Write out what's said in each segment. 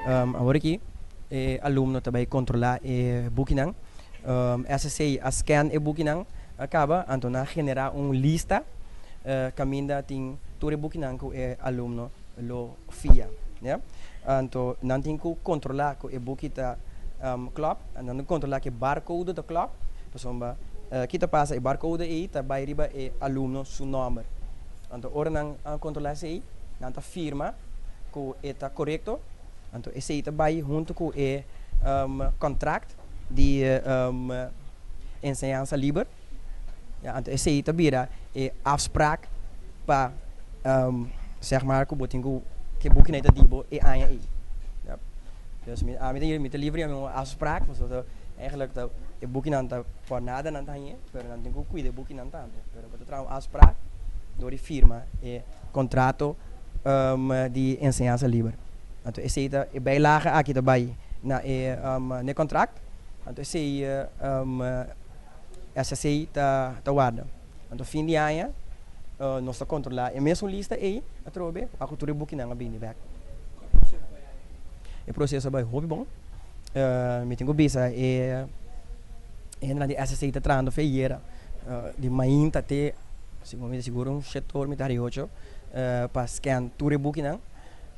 Awor aki e alumno ta bai kontrolá e bukinan. SSC a scan e bukinan a kaba, anto nan a generá un lista kaminda tin tur e bukinan ku e alumno lo fia. Ya. Anto nan tin ku kontrolá ku e buki ta klòp, nan tin ku kontrolá ku e barcode ta klòp, pasobra ki ta pasa e barcode ei ta bai riba e alumno su nòmber. Anto ora nan a kontrolá esei, nan ta firma ku e ta korekto, anto esei ta bai huntu ku e kontrakt di enseñansa liber. Ya, anto esei ta bira e afspraak pa zeg maar ku bo tin ku ke bukinan ta di bo e aña ei. Ya. Dus mi ami ta mi ta liber yama un afspraak pasobra eigenlijk ta e bukinan ta por nada nan ta hañ'é pero nan tin ku kuida e bukinan tambe. Pero bo ta traha un afspraak dor di firma e kontrato di enseñansa liber. Anto esei ta e bijlage aki ta bai na e na e kontrakt anto esei SSC ta ta warda. Anto fin di aña nos ta kontrolá e mesun lista ei atrobe pa ku tur e bukinan a bini bèk. E proseso a bai hopi bon. Mi tin ku bisa e hendenan di SSC ta trahando fe ayera di mainta te mi ta sigur un shete or mitar di ocho pa scan tur e bukinan.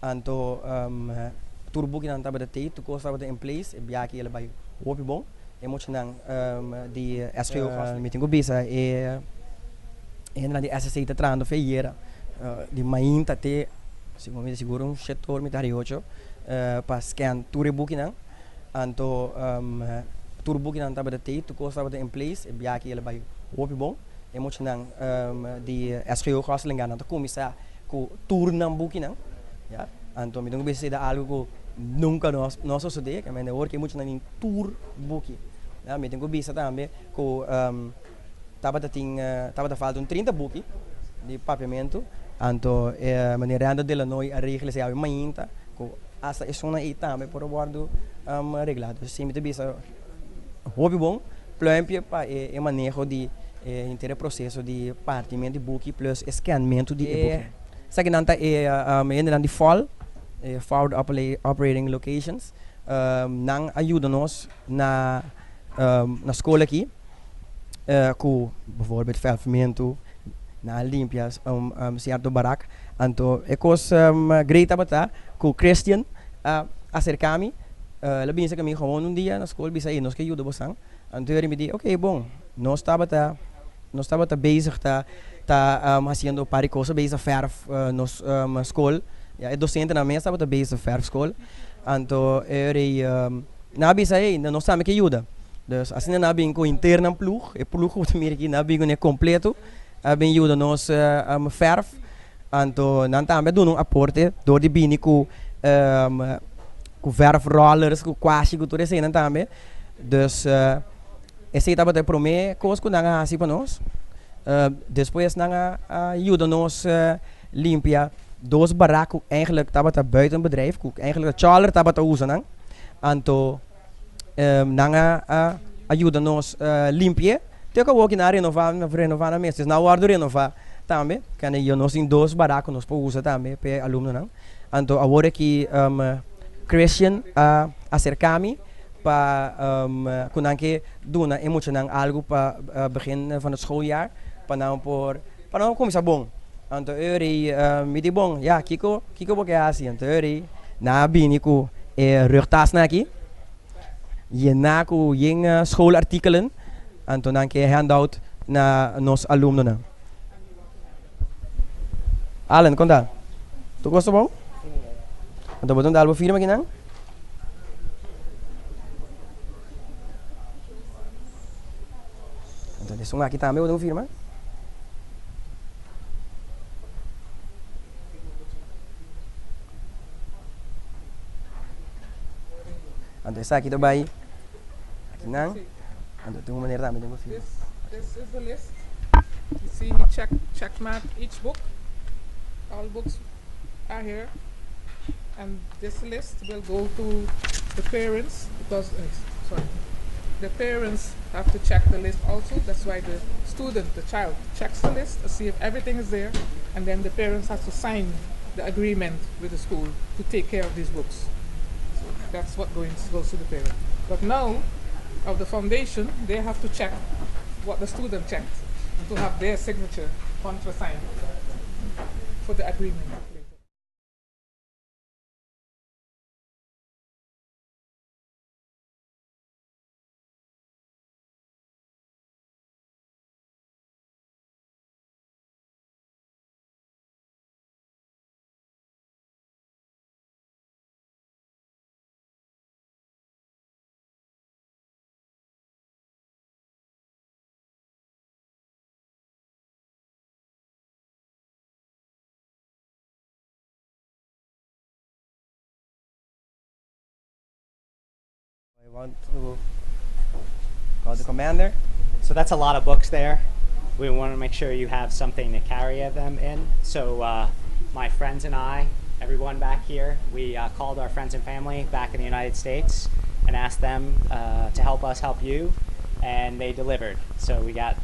Anto tur bukinan tabata tei, tur kos tabata in place, e biaha aki el a bai hopi bon. E muchanan di SGO Mi tin ku bisa e hendenan di SSC ta trahando fe ayera di mainta te mi ta sigur un shete or mitar di ocho pa scan tur e bukinan. Anto tur bukinan tabata tei, tur kos tabata in place, e biaha aki el a bai hopi bon. E muchanan di SGO Goslinga nan ta kuminsá ku tur nan bukinan, ya. Anto mi tin ku bisa esei ta algu ku nunka no no a sosodé, ke mende awor ke muchanan tin tur buki, ya. Mi tin ku bisa tambe ku tabata tin tabata falta un 30 buki di papiamentu, anto e meneer Randall de Lanoy a regla esei awe mainta ku asta esunnan ei tambe por a wòrdu reglá. Dus esei mi ta bisa hopi bon pluimpje pa e maneho di e henter e proseso di partimentu di buki plus e scanmentu di e buki. Esakinan ta e hendenan di FOL, e Forward Operating Locations, nan a yuda nos na na skol aki ku bijvoorbeeld verfmentu, nan a limpia sierto barak. Anto e kos great tabata ku Christian a aserka mi, el a binse ku mi gewoon un dia na skol bisa ey nos ke yuda bosan. Anto mi di ok bon, nos tabata nos tabata bezig ta ta hasiendo un par di cosa bezig verf nos skol, ya e dosentenan mes tabata bezig verf skol. Anto e rei nan a bisa ey nos tambe ke yuda. Dus asina nan a bin ku henter nan ploeg, e ploeg ku bo ta mira aki nan a bin kuné kompleto. A bin yuda nos verf, anto nan tambe a duna un aporte dor di bini ku ku verf rollers, ku kwashi, ku tur eseinan tambe. Dus esei tabata e prome kos ku nan a hasi pa nos. Despues nan a yuda nos limpia dos barak ku eigenlijk tabata buiten bedrijf, ku eigenlijk de tjoller tabata usa nan. Anto nan a yuda nos limpi'é. Te ku awoki nan a renová, renová nan mes. Nan a wòrdu renová tambe. Kende yo nos tin dos barak ku nos por usa tambe pa e alumnonan. Anto awor aki Christian a aserká mi pa ku nan ke duna e muchanan algu pa begin van het schooljaar pa nan por pa nan por kuminsá bon. Anto e rei mi di bon, ya kiko kiko bo ke hasi? Anto e rei nan a bini ku e rugtasnan aki yená ku yen schoolartikelen, anto nan ke handout na nos alumnonan. Allen, kon ta? Tur kos ta bon? Anto bo ta dal bo firma kinan? Anto esun aki tambe bo ta un firma? Anto esaki ta bai akinan. Anto tin un manera tambe den bo firma. This is the list. You see he check check mark each book. All books are here. And this list will go to the parents because uh, sorry. The parents have to check the list also. That's why the student, the child, checks the list to see if everything is there. And then the parents has to sign the agreement with the school to take care of these books. So. That's what going, goes to the parent. But now, of the foundation, they have to check what the student checked and to have their signature contrasigned for the agreement later. I want to call the commander. So that's a lot of books there. We want to make sure you have something to carry them in. So my friends and I, everyone back here, we called our friends and family back in the United States and asked them to help us help you, and they delivered. So we got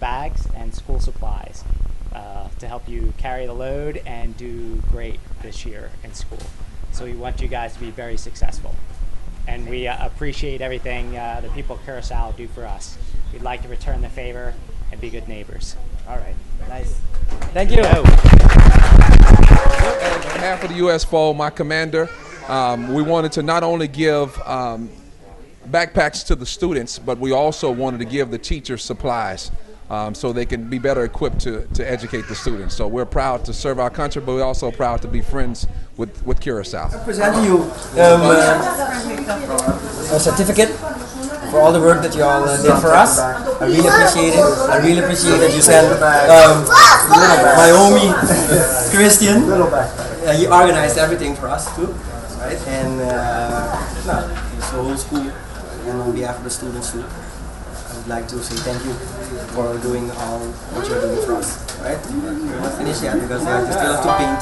bags and school supplies to help you carry the load and do great this year in school. So we want you guys to be very successful. And we appreciate everything the people of Curacao do for us. We'd like to return the favor and be good neighbors. All right, nice. Thank you. Go. On behalf of the USFO, my commander, we wanted to not only give backpacks to the students, but we also wanted to give the teachers supplies so they can be better equipped to educate the students. So we're proud to serve our country, but we're also proud to be friends with Curacao. I present to you a certificate for all the work that you all did for us. I really appreciate it. I really appreciate that you sent my homie Christian. He organized everything for us too, right? And no, it's the whole school, and on behalf of the students too, I would like to say thank you for doing all what you're doing for us, right? We're not finished yet because we still have to paint.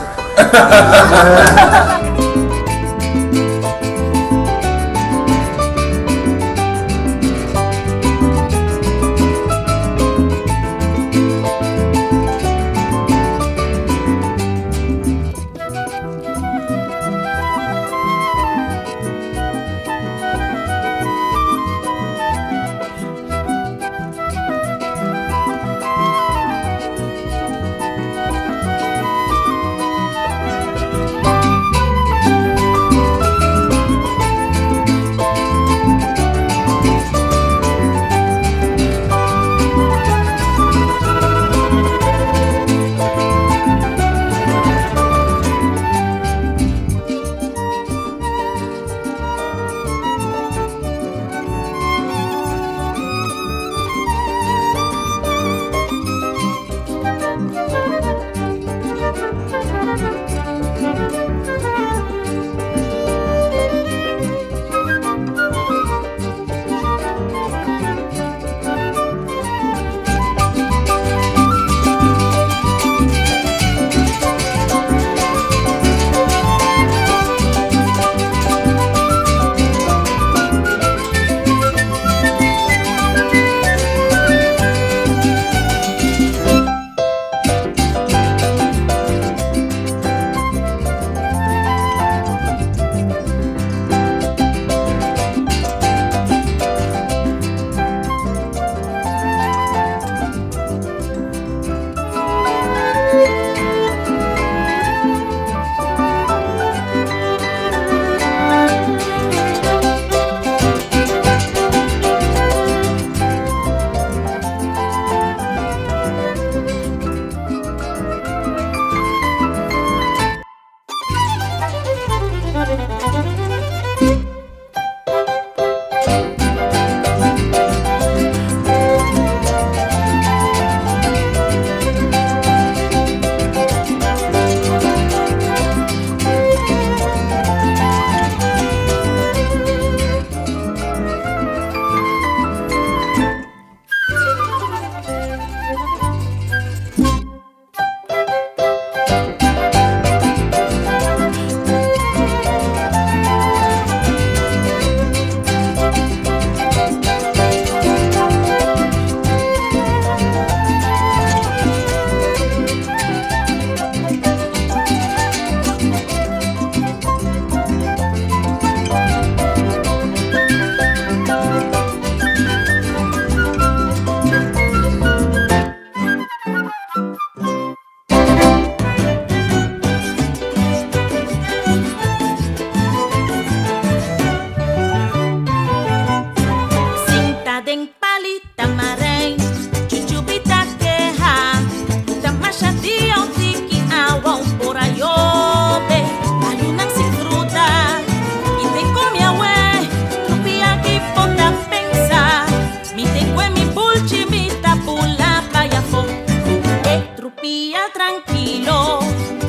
trankilo,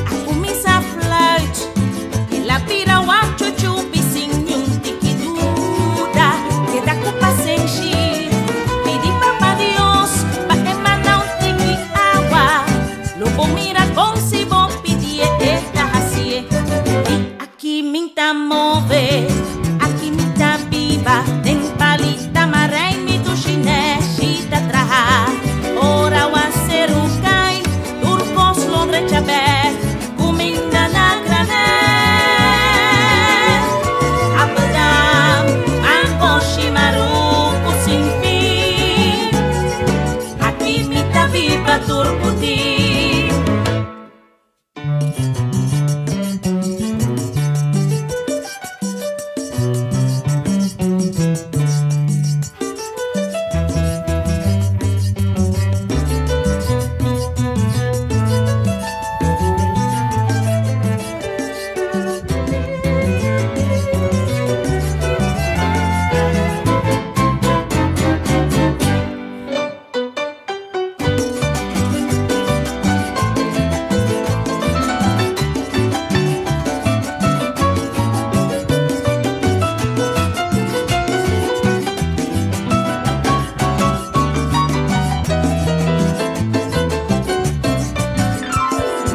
a kuminsá fluit. El a bira wak Chuchupi sin niun tiki duda. Keda ku pasenshi, pidi Papa Dios pa e manda un tiki awa. Lo bo mira kon si bo pidié e ta hasié. I aki mi ta move, aki mi ta biba, den pal'i tamarijn mi dushi nèshi ta traha. Ora awaseru kai, tur kos lo drecha bèk, kuminda na granèl. Appeldaam, mango, shimaruku sin fin. Aki mi ta biba tur ku tin.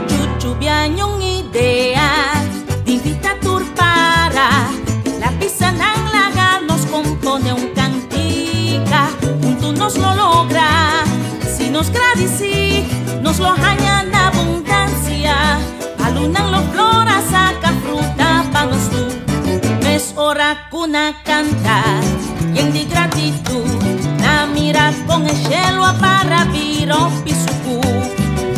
Chuchubi a haña un idea di invita tur para el a bisa nan laga nos compone un cantica hunto nos lo logra si nos gradici nos lo haña na abundancia palunan lo flora saca fruta pa nos tur mes ora cu nan canta yen di gratitud nan mira con e shelo a para bira hopi sucu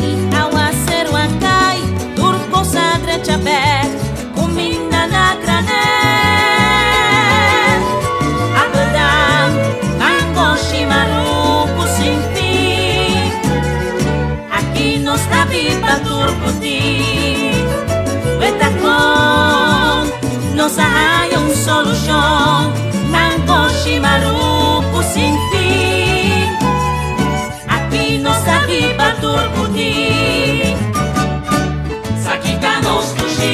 y awaceru a cay tur cos a drecha bek cuminda na granel. Appeldaam, mango, shimaruku sin fin. Aki nos ta biba tur ku tin. Weta kon nos a haña un solushon. Mango, shimaruku sin fin. Aki nos ta biba tur ku tin. Sakita nos dushi.